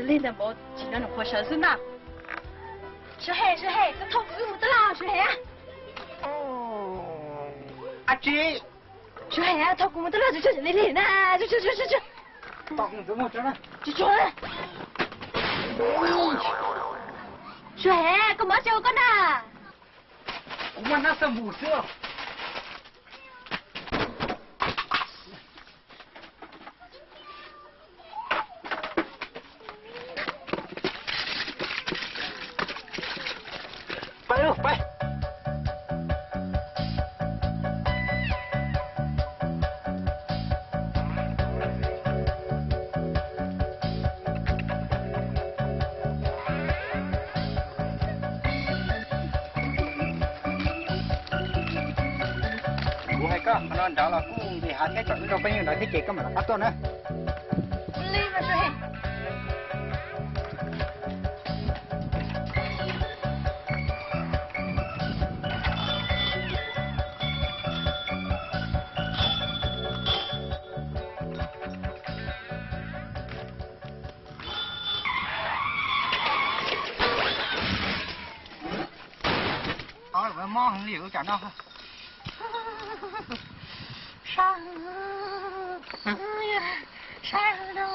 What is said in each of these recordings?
Li ntawd npaum tsis nrog nws qhuav sawv xwb ntag. Suav Hem, Suav Hem, koj thauj kuv mus taj laj Suav Hem. Ab tsi. Suav Hem, thauj kuv mus taj laj, tsuag tsuag li li na, tsuag tsuag tsuag tsuag. Suav Hem, koj muab tso koj na. Kuv muaj hnab xab npum xwb. Pab lauj, pab. Kuv hais koj, qhov no nrad los kuj nqis hav thiab, tsam wb nrog peb nyob nrad thiab ces koj mam rov qab tuaj na. Mob heev li ua cas no. Sab, sab no,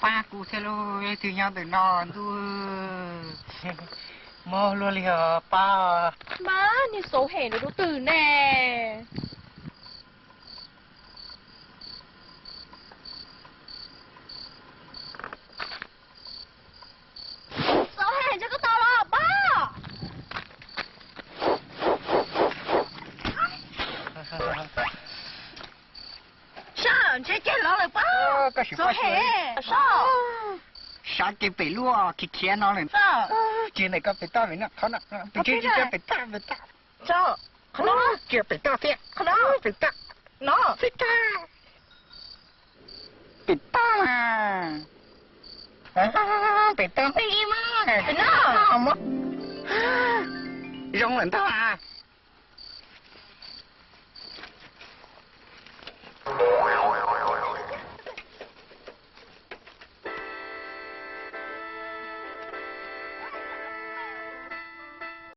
pab kuv thiab lauj, leej twg nyob ntawm no ntuj, mob luaj li os pab. Mas niag Xauv Hem lawv dub twg ne? Xauv Hem, ntshe koj tos los pab. Sab, ntshe kiag los lawm pab. Xauv Hem, sab. Sab ces pem luaj khiav khiav no lawm. Tsis ntawm koj pem toj lawm no, qhov no, pem toj, pem toj, pem toj. Qhov no, tsis pem toj thiab, qhov no, pem toj, no, pem toj. Pem toj mas. Pem toj mas. Zoo lawm ntag.